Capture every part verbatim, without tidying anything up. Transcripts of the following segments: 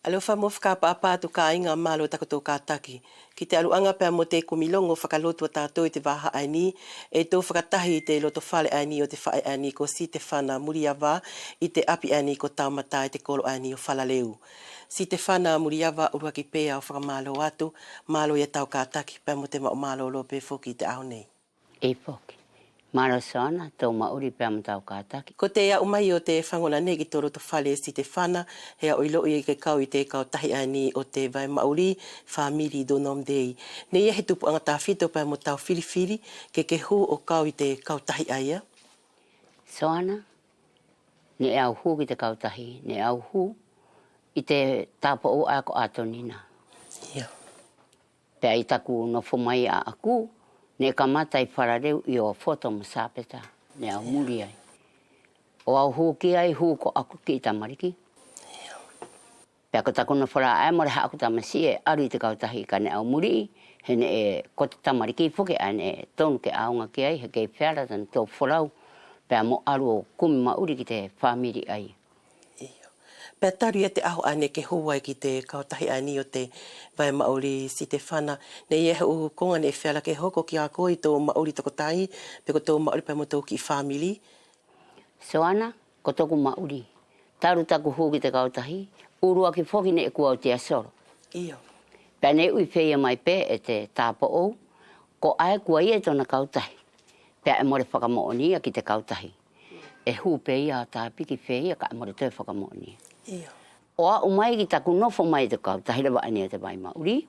ʻAlofa mo fakaʻapaʻapa atu kāiga, mālō takotou kātaki ki te ʻaluʻaga pea mo te kumi logo fakalotu ʻa tātou ʻi te vāhaʻa ʻaeni, ʻe tou fakatahi ʻi te loto fale ʻaeni ʻo te faʻe ʻaeni ko Sitefana Muliava ʻi te ʻapi ʻaeni ko Taumata ʻi te kolo ʻaeni ʻo Falaleu. Sitefana Muliava, ʻuluaki pea ʻo fakamālō atu, mālō ia tau kātaki pea mo te maʻu mālōlō pe foki ʻi te ʻaho nei. ʻEi foki. Mālō Soana, tou maʻuli pea mo tau kātaki. Ko te aʻu mai ʻo te fagona nei ki tou loto fale Sitefana, he ʻe au iloʻi ke kau ʻi te kautahi ʻaeni ʻo te Vaemaʻuli Family Donum Dei. Neʻe ʻi ai he tupuʻaga tafito pea mo tau filifili ke ke hū ʻo kau ʻi te kautahi ʻaia? Soana, neʻe au hū ki te kautahi, neʻe au hū ʻi te tapoʻou ʻae ko Atonina. Ia. Pea ʻi taku nofo mai ʻaʻaku, neʻe kamata ʻi Falaleu ʻi Oafoto mo Sapeta, neʻe au muli ai. ʻO au hū ki ai, hū ko ʻaku kiʻi tamaliki. Pea ko taku nofo la ʻae mole haʻaku tamasiʻi ʻe alu ʻi te kautahi kaʻe neʻe au muliʻi, he neʻe ko te tamaliki foki ʻae neʻe tonu ke ʻaoga ki ai, he kei feala tanatou folau, pea mo alu ʻo kumi maʻuli ki te famili ʻaia. Io. Pea talu ia te ʻaho ʻaeni ke hū ai ki te kautahi ʻaeni ʻo te Vaemaʻuli Sitefana, neʻe ʻi ai he ʻu koga neʻe feala ke hoko kia koe ʻi tou maʻuli tokotahi, pe ko tou maʻuli pea mo tou kiʻi famili? Soana, ko toku maʻuli, talu taku hū ki te kautahi, ʻuluaki foki neʻe kua au tiasolo. Io. Pea neʻe ui feia mai pe e te tapoʻou, ko ʻae kua ʻi ai tona kautahi, pea ʻe mole fakamoʻoni ia ki te kautahi. ʻE hū pe ia ʻo tapiki feia kaʻe mole toe fakamoʻoni ia. Io. ʻO aʻu mai ki taku nofo mai ʻi te kautahi leva ʻaeni ʻo te Vaemaʻuli,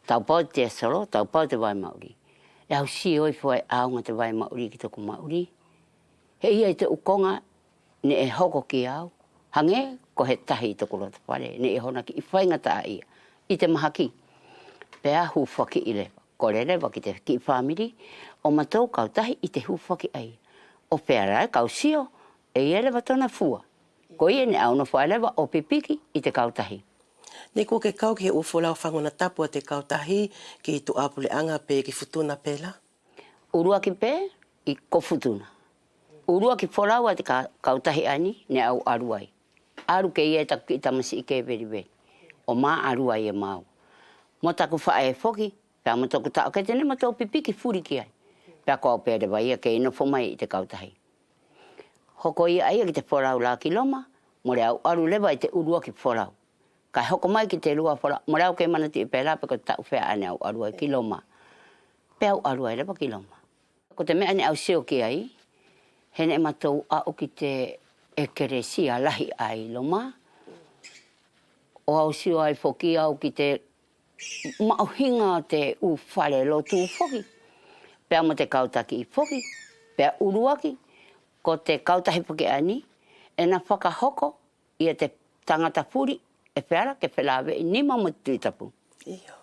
taupau te tiasolo, taupau te Vaemaʻuli, ʻe au sio ifo ʻae ʻaoga te Vaemaʻuli ki toku maʻuli. He ʻi ai te ʻu koga neʻe hoko kia au, hage ko he tahi ʻi toku loto fale neʻe ʻi ai hona kiʻi faigataʻaʻia ʻi te mahaki. Pea hufaki leva, kole leva ki te kiʻi famili ʻo matou kautahi ʻi te hufaki ʻaia. ʻO feala ʻe kau sio ʻe ʻi ai leva tona fua. Koia neʻe au nofo ai leva ʻo pipiki ʻi te kautahi. Neʻe kua ke kau ki he ʻu folau fagona tapu ʻa te kautahi ki tuʻa puleʻaga pe ki Futuna pe la? ʻUluaki pe ʻi ko Futuna. ʻUluaki folau ʻa te ka-, kautahi ʻaeni neʻe au alu ai. Alu ke ʻi ai taku kiʻi tamasiʻi ke veliveli ʻo ma alu ai e maua mo taku faʻe foki, pea mo toku taʻokete neʻe matou pipiki fuli ki ai. Pea ko au pe leva ia kei nofo mai ʻi te kautahi. Hoko ia ʻaia ki te folau la ki Loma, mole au alu leva ʻi te ʻuluaki folau. Kaʻe hoko mai ki te lua folau, mole au kei manatuʻi pe la pe ko te taʻu fea ʻae neʻe au alu ai ki Loma. Pea au alu ai leva ki Loma. Ko te meʻa neʻe au sio ki ai, he neʻe matou aʻu ki te ʻekelesia lahi ʻae ʻi Loma. ʻO au sio ai foki au ki te maʻuhiga ʻo te ʻu fale lotu foki, pea mo te kautaki foki. Pea ʻuluaki, ko te kautahi foki ʻaeni ʻe ina fakahoko ia te tagata fuli ʻe feala ke felaveʻi nima mo te Tuʻi Tapu. Io.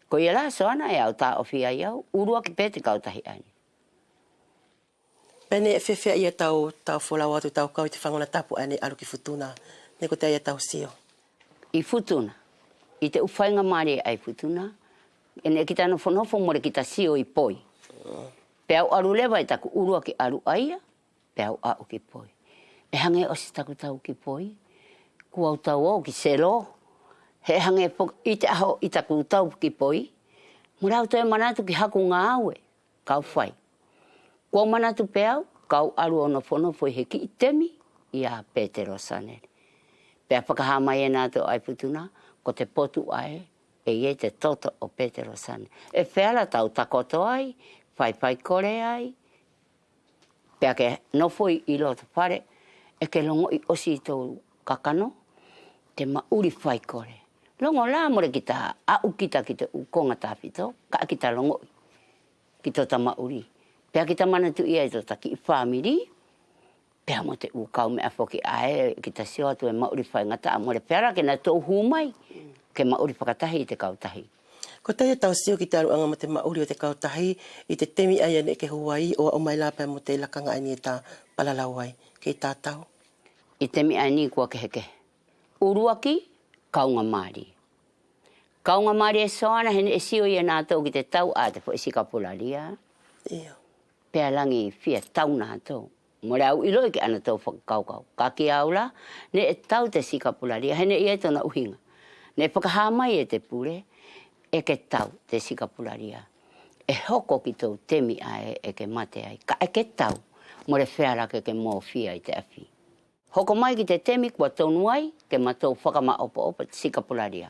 Koia la Soana ʻe au taʻofi ai au, ʻuluaki pe te kautahi ʻaeni. Pea neʻe feafeaʻi ia tau, tau folau atu tau kau ʻi te fagona tapu ʻae neʻe alu ki Futuna, neʻe kotea ia tau sio? ʻI Futuna, ʻi te ʻu faigamalie ʻae ʻi Futuna, ʻe neʻe kita nofonofo mole kita sio ʻi Poi. Pea au alu leva ʻi taku ʻuluaki alu ʻaia, pea au aʻu ki Poi. ʻE hage ʻosi taku tau ki Poi, kua au tau ʻo ki Selo. He hage foki ʻi te ʻaho ʻi taku tau ki Poi, mole au toe manatu ki haku gaue kau fai. Kua au manatu pe au kau alu ʻo nofonofo ʻi he kiʻi temi ia Petelo Sanele. Pea fakaha mai e natou ʻi Futuna, ko te potu ʻae ʻe ʻi ai te toto ʻo Petelo Sanele. ʻE feala tau takoto ai, fai faikole ai, pea ke nofo ʻi loto fale, ʻe ke logoʻi ʻosi ʻi tou kakano te maʻuli faikole. Logo la mole kita aʻu kita ki te ʻu koga tafito, kaʻe kita logoʻi ki tota maʻuli. Pea kita manatuʻi ai tota kiʻi famili, pea mo te ʻu kaumeʻa foki ʻae kita sio atu ʻe maʻuli faigataʻa, mole feala ke natou hū mai ke maʻuli fakatahi ʻi te kautahi. Kotea ia tau sio ki te aluʻaga mo te maʻuli ʻo te kautahi ʻi te temi ʻaia neʻe ke hū ai ʻo aʻu mai la pea mo te lakaga ʻaeni ʻe ta palalau ai, kei tatau? ʻI te temi ʻaeni kua kehekehe. ʻUluaki, kaugamalie. Kaugamalie Soana he neʻe sio ia natou ki te tau ʻa te foʻi sikapulalia. Io. Pea lagi fia tau natou. Mole au iloʻi ke ʻanatou fakakaukau. Kaʻe kia au la, neʻe tau te sikapulalia, he neʻe ʻi ai tona ʻuhiga. Neʻe fakahā mai e te pule ʻe ke tau te sikapulalia. ʻE hoko ki tou temi ʻae ʻe ke mate ai, kaʻe ke tau, mole feala ke ke mofia ʻi te afi. Hoko mai ki te temi kua tonu ai ke matou fakamaopoopo te sikapulalia.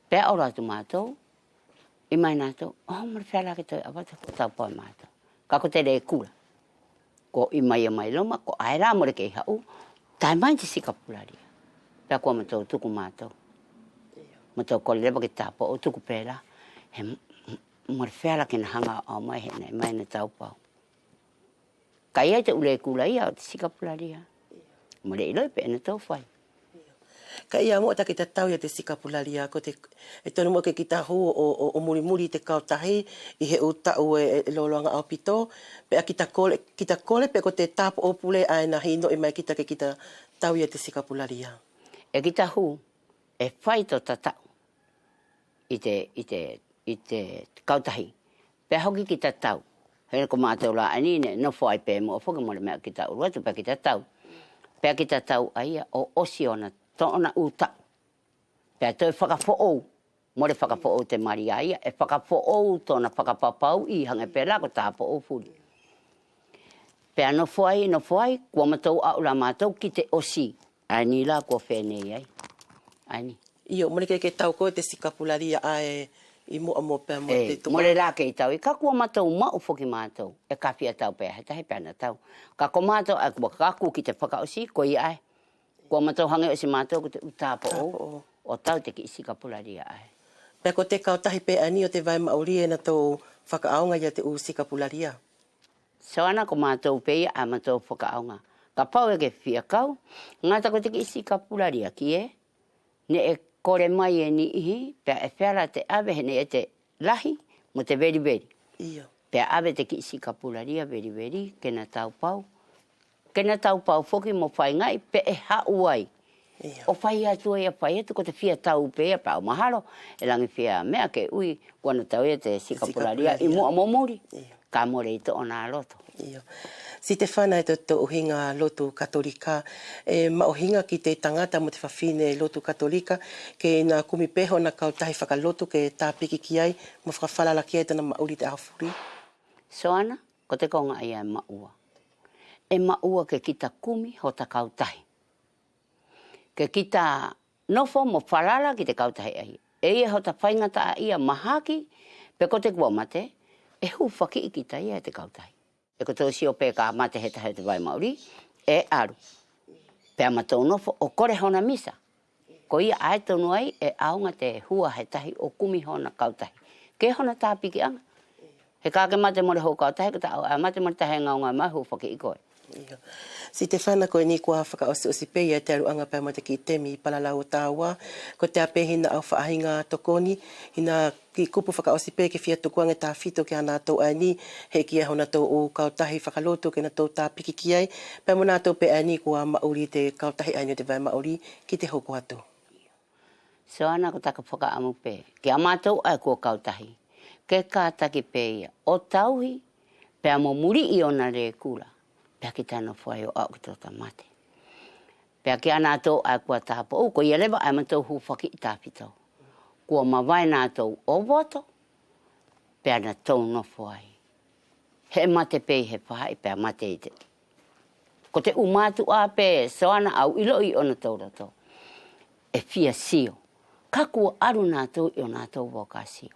Pea olo atu matou, ʻui mai natou, oh, mole feala ke toe ʻavatu, kua taupau e matou. Kaʻe ko te lekula. Ko ʻui mai ia mai loma, ko ʻae la mole kei haʻu, tae mai te sikapulalia. Pea kua matou tuku matou. Matou kole leva ke tapou tuku pe la. He m-, m-, mole feala ke na haga ʻo ʻaumai he neʻe ʻi ai ʻena taupau. Kaʻe ʻi ai te ʻu lekula ia ʻo te sikapulalia. Mole iloʻi pe ʻe natou fai. Kaʻe ʻi ai muʻa taʻe kita tau ia te sikapulalia, ko te, ʻe tonu muʻa ke kita hū ʻo, ʻo, ʻo mulimuli ʻi te kautahi ʻi he ʻu taʻu ʻe, ʻe loloaga ʻaupito, pea kita kole, kita kole pe ko te tapoʻou pule ʻae ʻe na hinoʻi mai kita ke kita tau ia te sikapulalia. ʻE kita hū, ʻe fai tota taʻu ʻi te, ʻi te, ʻi te kautahi. Pea hoki kita tau. He ko matou la ʻaeni neʻe nofo ai pe muʻa foki mole meʻa kita ulu atu pea kita tau. Pea kita tau ai ia ʻo ʻosi ʻona tona ʻu taʻu. Pea toe fakafoʻou. Mole fakafoʻou te mali ia, ʻe fakafoʻou tona fakapapauʻi hage pe la ko tapoʻou fuli. Pea nofo ai, nofo ai, kua matou aʻu la matou ki te ʻosi. ʻAeni la kua feneʻi ai. ʻAeni. Io, mole ke, ke tau koe te sikapulalia ʻae ʻi muʻa mo pea mo te tuʻa. Mole la kei tau ia, kaʻe kua matou maʻu foki matou. ʻE ka fia tau pe he tahi pea na tau. Kaʻe ko matou ʻae kua kaku ki te fakaʻosi, koia ʻae. Kua matou hage ʻosi matou ko te ʻu tapoʻou. Tapoʻou. ʻO tau te kiʻi sikapulalia ʻae. Pea ko te kautahi pe ʻaeni ʻo te Vai Maʻuli ʻe natou fakaʻaoga ia te ʻu sikapulalia. Soana ko matou pe ia ʻae matou fakaʻaoga. Kapau ʻe ke fia kau, gata ko te kiʻi sikapulalia kie, neʻe kole mai e niʻihi, pea ʻe feala te ʻave he neʻe ʻi ai te lahi mo te veliveli. Io. Pea ʻave te kiʻi sikapulalia veliveli, ke na taupau. Ke na taupau foki mo faigaʻi pe ʻe haʻu ai. Io. ʻO fai atu ai ia fai atu ko te fia tau pe ia pea ʻau mahalo, ʻe lagi fia meʻa ke ui, kua na tau ia te sikapulalia ʻi muʻa mo muli. Io. Kaʻe mole ʻi tona loto. Io. Sitefana, ʻi totatou ʻuhiga lotu Katolika, ʻe maʻuhiga ki te tagata mo te fafine lotu Katolika, ke ina kumi pe hona kautahi fakalotu ke tapiki ki ai, mo fakafalala ki ai tona maʻuli ʻi te ʻaho fuli. Soana, ko te koga ia ʻe maʻua. ʻE maʻua ke kita kumi hota kautahi. Ke kita nofo mo falala ki te kautahi ʻaia. ʻE ʻi ai hota faigataʻaʻia mahaki, pe ko te kua mate, ʻe hufakiʻi kita ia e te kautahi. ʻE ko tou sio pe ka mate he tahi ʻo te Vai Maʻuli, ʻe alu. Pea matou nofo ʻo kole hona misa. Koia ʻae tonu ai ʻe ʻaoga te hua he tahi ʻo kumi hona kautahi. Ke hona tapikiʻaga. He ka ke mate mole hou kautahi, ko tau ʻae mate mole tahi ʻe gaugau mai hufakiʻi koe. Io. Sitefana, ko ʻeni kua fakaʻosiʻosi pe ia te aluʻaga pea mo te kiʻi temi palalau ʻo taua. Kotea pe hina ʻau faʻahiga tokoni, hina kiʻi kupu fakaʻosi pe ke fia tuku age tafito kia natou ʻaeni, heʻeki ia honatou ʻu kautahi fakalotu ke natou tapiki ki ai, pea mo natou pe ʻaeni kua maʻuli ʻi te kautahi ʻaeni ʻo te Vai Maʻuli ki te hoko atu. Soana, ko taku fakaʻamu pe kia matou ʻae kua kautahi, ke kataki pe ia ʻo tauhi pea mo muliʻi ʻona lekula, pea kita nofo ai ʻo aʻu ki tota mate. Pea kia natou ʻae kua tapoʻou, koia leva ʻae matou hufakiʻi tafito. Kua mavae natou ʻo voto, pea natou nofo ai. He mate pe ʻi he faʻahi pea mate ʻi te. Ko te ʻu matuʻa pe Soana ʻau iloʻi ʻi ʻonatou loto. ʻE fia sio. Kaʻe kua alu natou ʻi ʻonatou vokasio.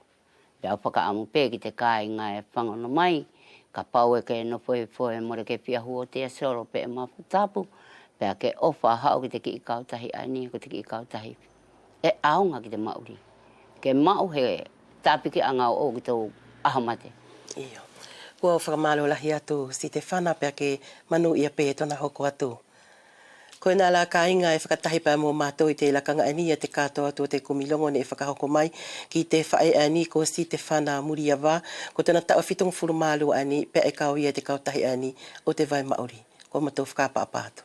Pea ʻau fakaʻamu pe ki te kaiga ʻe fagono mai, kapau ʻe ke nofo ʻi fo ʻe mole ke fia huotia solo pe ʻe mafu tapu, pea ke ʻofa haʻu ki te kiʻi kautahi ʻaeni, ko te kiʻi kautahi ʻe ʻaoga ki te maʻuli. Ke maʻu he tapikiʻaga ʻo ki tou ʻaho mate. Io. Kua fakamalo lahi atu Sitefana pea ke manuʻia pe tona hoko atu. Koʻena la kaiga ʻe fakatahi pea mo matou ʻi te lakaga ʻaeni ia te katoa atu ʻo te kumi logo neʻe fakahoko mai ki te faʻe ʻaeni ko Sitefana Muliava, ko tona taʻu ʻe fitugofulu ma lua ʻaeni pea ʻe kau ia ʻi te kautahi ʻaeni ʻo te Vai Maʻuli. Kua matou fakaʻapaʻapa atu.